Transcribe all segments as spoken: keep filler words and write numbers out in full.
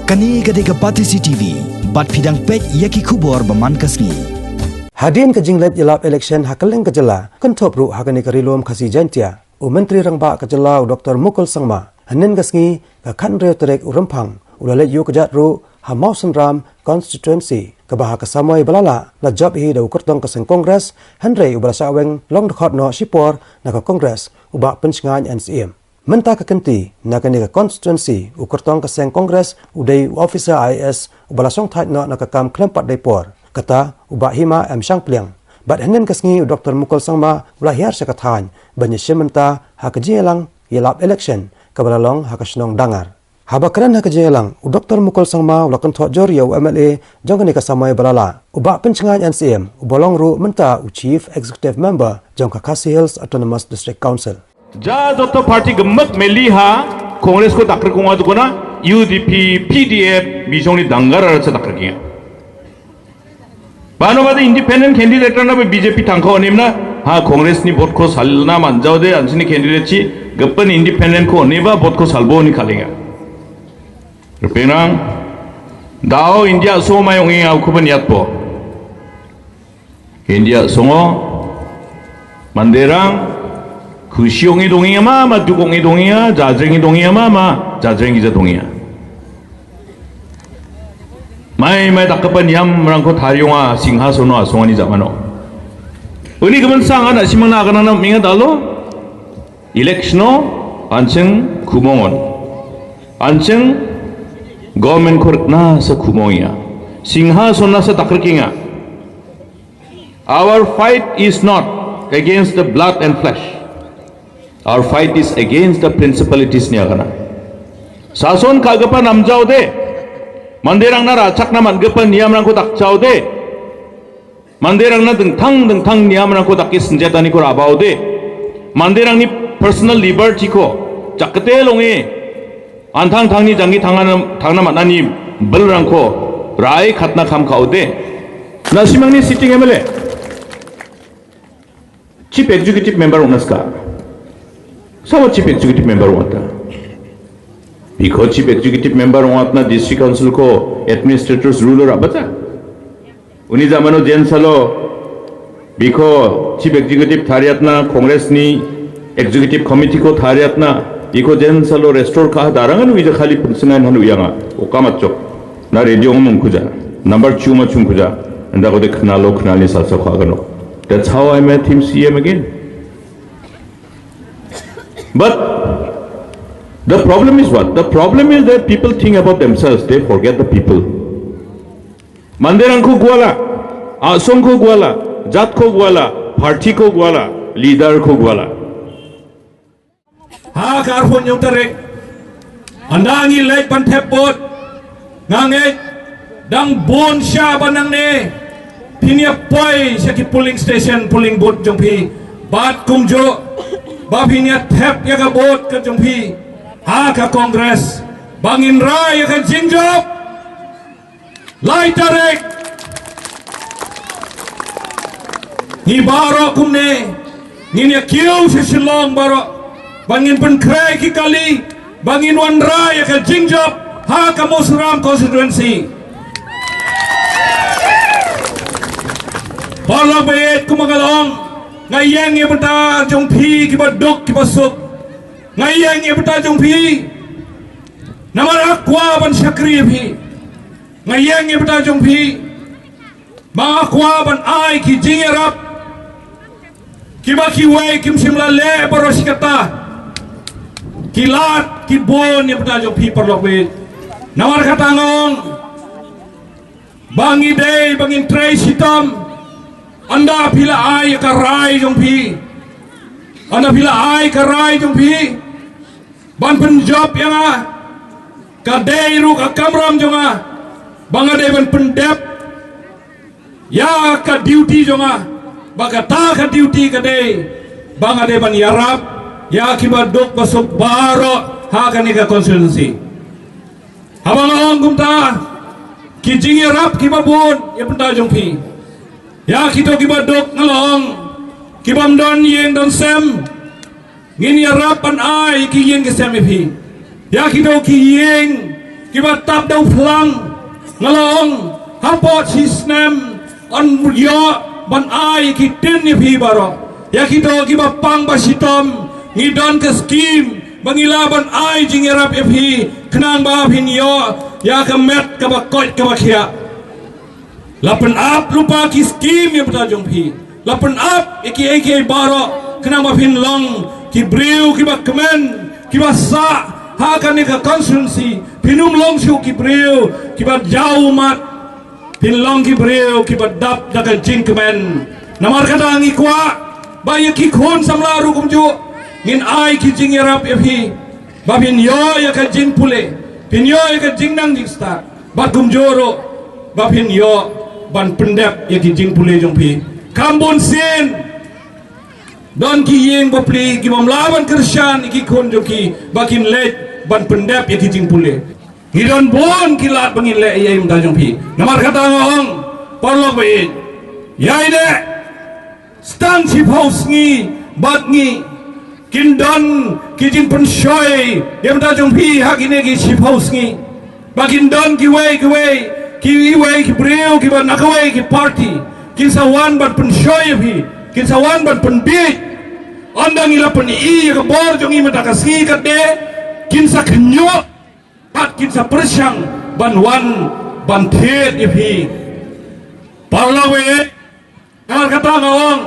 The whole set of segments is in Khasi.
Kane ka dei ka Batesi T V, bad phi dang peit ïa ki khubor ba man ka sngi. Hadien ka jingleit ïalap election ha kylleng ka jylla, kynthup ruh ha kane ka Ri-lum Khasi Jaiñtia, u Myntri Rangbah ka jylla u Doctor Mukul Sangma, hynnin ka sngi ka khathynriew tarik u Rymphang, u la leit ïuh kjat ruh ha Mawsynram constituency, kaba ha ka samoi ba la lah, la jop hi da u kyrtong ka seng Congress, hynrei uba la shah weng long dkhot noh shipor na ka Congress, u Bah Pynshngaiñ N C M. Mynta ka kynti na kane ka constituency, u kyrtong ka seng Congress u dei u officer I A S uba la shongthait noh na ka kam khlem pat dei por, kata u Bah Hima M Shangpliang. Bad hynnin ka sngi u Doctor Mukul Sangma u la hiar sha ka thaiñ ban ïashim bynta ha ka jingïalang ïalap election kaba la long ha ka shnong Dangar. Haba kren ha ka jingïalang, u Doctor Mukul Sangma u la kynthoh jur ïa u M L A jong kane ka samoi ba la lah, u Bah Pynshngaiñ N C M, uba long ruh mynta u Chief Executive Member jong ka Khasi Hills Autonomous District Council. Ja joto party gymmet meli ha Congress ko dakar ko nga tukuna, U D P, P D F, bijong ni Dangar ar cha dakar kiya. Bano bade independent candidate na ba B J P thangko nimna, ha Congress ni vote ko salna manjao de, ansini candidate chi, gapan independent ko ni ba vote ko salbo ni kalinga. Rupenang, dao India so mai ong ing au kuban yat po. India songo, Manderang, khushi ong i dongi ama, ma duk ong i dongi a, jajeng i dongi ama, ma jajeng i ja dongi a. Mai, mai tak kapan yam rangko thariong a, singha sono a, songo ni jamano. Uni kaman sang ana simang na akana na minga dalo. Election o, ancheng kumongon. Ancheng government korek na sa kumong ya. Singha sona sa takrekinga. Our fight is not against the blood and flesh. Our fight is against the principalities niya kana. Sason kagapa namjao de. Manderang na rachak na man gapa niam rangko takjao de. Manderang na dengthang dengthang niam rangko takis senjata ni kura abao de. Manderang ni personal liberty ko. Chakte longe. Anthang thang ni jangi thang na, thang na matna ni bel rangko. Rai khatna kham khao de. Na simang ni sitting M L A. Chief Executive Member ong naska. Sawa Chief Executive Member ong ata. Biko Chief Executive Member ong atna District Council ko administrators ruler abata. Uni zamano jen salo biko Chief Executive thariatna Congress ni Executive Committee ko thariatna biko jen salo restore ka darangan ui ja khali pensengan hanu yanga. Okamat chok. Na radio ngomong kuja. Number chuma chung kuja. Enda ko de khnalo khnali salsa ko agano. That's how I made him C M again. But the problem is what? The problem is that people think about themselves, they forget the people. Manderang ko gwala, asong ko gwala, jat ko gwala, party ko gwala, leader ko gwala. Ha ka arphew hynñiew tarik, ynda ngi leit ban thep vote, nga ngeit dang bun sha ba nangne phin ïa poi sha ki polling station, polling booth jong phi, bad kumjuh ba phin ïa thep ïa ka vote ka jong phi ha ka Congress, ba ngin rai ïa ka jingjop. Lai tarik, ngi baroh kumne ngin ïa kiew sha Shillong baroh, ba ngin pynkhreh ki kali, ba ngin wanrah ïa ka jingjop ha ka Mawsynram constituency. Paralok baieit, kumba nga la ong, nga ïeng ïa bynta jong phi kiba duk kiba suk. Nga ïeng ïa bynta jong phi. Namar nga kwah ban shakri ïa phi. Nga ïeng ïa bynta jong phi. Ba nga kwah ban ai ki jingïarap kiba kiwei kim shym la leh baroh shi katta. Ki lad ki bun ïa bynta jong phi, paralok baieit. Namar kata nga ong ba ngi dei ba ngin trei shitom. Ynda phi la ai ka rai jong phi, ynda phi la ai ka rai jong phi ban pynjop ïa nga, ka dei ruh ka kamram jong nga ba nga dei ban pyndep ïa ka duty jong nga. Ba kata ka duty ka dei ba nga dei ban ïarap ïa kiba duk ba suk baroh ha kane ka constituency. Haba nga ong kumta, ki jingïarap kiba bun ïa bynta jong phi. Ïa kito kiba duk nga la ong, kibym don ïing don sem, ngin ïarap ban ai ki ïing ki sem ïa phi. Ïa kito ki ïing Kiba tap da u phlang, nga la ong, hapoh shi snem yn ïoh ban ai ki tin ïa phi baroh. Ïa kito kiba pang ba shitom, ngi don ka skim ba ngi lah ban ai jingïarap ïa phi, khnang ba phin ïoh ïa ka met kaba koit kaba khiah. La pynap lypa ki skim ïa bynta jong phi. La pynap ïa kiei kiei baroh, khnang ba phin long ki briew kiba kmen, kiba sah ha kane ka constituency. Phin ym long shuh ki briew kiba jaw ummat. Phin long ki briew kiba dap da ka jingkmen. Namar kata ngi kwah ba ïa ki khun samla ruh kumjuh, ngin ai ki jingïarap ïa phi, ba phin ïoh ïa ka jingpule, phin ïoh ïa ka jingnang jingstad, bad kumjuh ruh ba phin ïoh ban pyndep ïa ki jingpule jong phi. Kham bun sien don ki ïing bapli ki bym lah ban kyrshan ïa ki khun jong ki ba kin leit ban pyndep ïa ki jingpule. Ngi don bun ki lad ba ngin leh ïa i mynta jong phi. Namar kata nga ong, paralok ba ïeit, ïai neh, tang shiphew sngi bad ngi kin don ki jingpynshoi ïa mynta jong phi ha kine ki shiphew sngi. Ba kin don kiwei kiwei, kiwei ki briew kiba na kawei ki party kin sa wan ban pynshoi ïa phi, kin sa wan ban pynbiej. Ynda ngi la pyni ïa ka bor jong ngi mynta ka sngi ka de, kin sa khynñiuh, kat kin sa pyrshang ban wan ban thied ïa phi. Paralok ba ïeit, namar kata nga ong,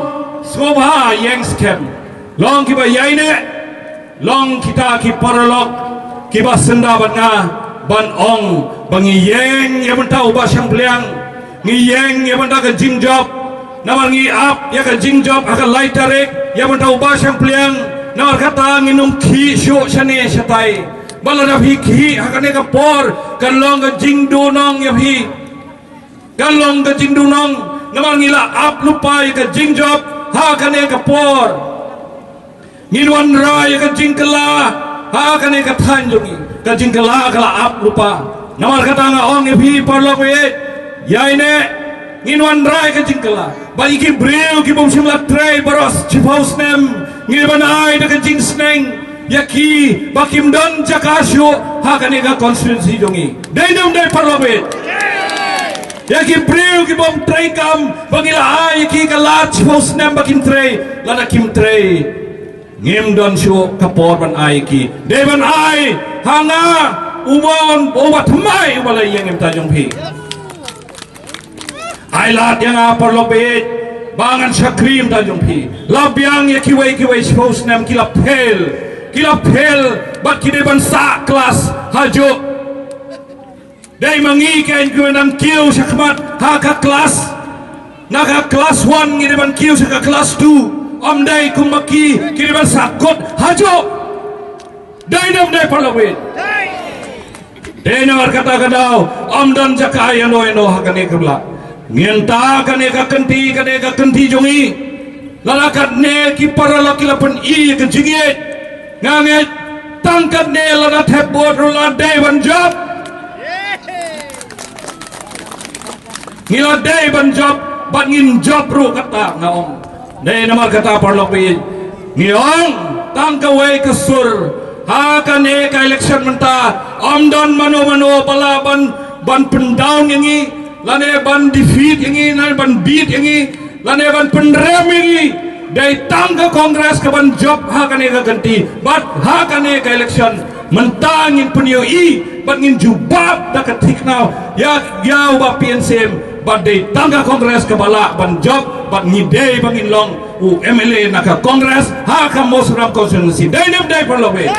sngewbha ïeng skhem. Long kiba ïai neh, long kita ki paralok kiba synda bad nga ban ong ba ngi ïeng ïa bynta u Bah Shangpliang, ngi ïeng ïa bynta ka jingjop. Namar ngi ap ïa ka jingjop ha ka lai tarik ïa bynta u Bah Shangpliang. Namar kata ngin ym khih shuh shane shatai. Ba lada phi khih ha kane ka por, kan long ka jingduhnong ïa phi. Kan long ka jingduhnong, namar ngi la ap lypa ïa ka jingjop ha kane ka por. Ngin wanrah ïa ka jingkylla ha kane ka thaiñ jong ngi. Ka jingkylla ka la ap lypa. Namar kata nga ong ïa phi paralok ba ïeit, ïai neh, ngin wanrah ïa ka jingkylla. Ba ïa ki briew ki bym shym la trei baroh shiphew snem, ngi ban ai da ka jingsneng ïa ki ba kim don jaka shuh ha kane ka constituency jong ngi. Dei ne ym dei paralok ba ïeit? Ïa ki briew ki bym trei kam ba ngi la ai ïa ki ka lad shiphew snem ba kin trei, lada kim trei, ngim don shuh ka por ban ai ïa ki. Dei ban ai ha nga, uba, uba thymmai uba la ïeng ïa mynta jong phi. Ai lad ïa nga paralok ba ïeit ba ngan shakri ïa mynta jong phi. La biang ïa kiwei kiwei shiphew snem ki la fail, ki la fail bad ki dei ban sah klas hajuh. Dei ma ngi keiñ kiba dang kiew shakhmat ha ka klas, na ka klas one ngi dei ban kiew sha ka klas two. Ym dei kumba ki, ki dei ban sah kut hajuh. Dei ne ym dei paralok ba ïeit? Dei. Namar kata ka daw ym don jaka ïano ïano ha kane ka bynta. Ngin ta kane ka kynti, kane ka kynti jong ngi. Lada katne ki paralok ki la pyni ïa ka jingïeit, nga ngeit tang katne lada thep vote ruh la dei ban jop. Ngi la dei ban jop bad ngin jop ruh kata nga ong. Dei namar kata paralok ba ïeit, ngi ong tang kawei ka sur ha kane ka election mynta. Ym don mano mano ba lah ban, ban pyndown ïa ngi, lane ban defeat ïa ngi, lane ban beat ïa ngi, lane ban pynrem ïa ngi. Dei tang ka Congress ka ban jop ha kane ka kynti bad ha kane ka election. Mynta ngin pynïohi bad ngin jubab da ka thikna ïa, ïa u Bah P N C M, bad dei tang ka Congress kaba lah ban jop bad ngi dei ba ngin long u M L A na ka Congress ha ka Mawsynram constituency. Dei ne ym dei paralok ba ïeit?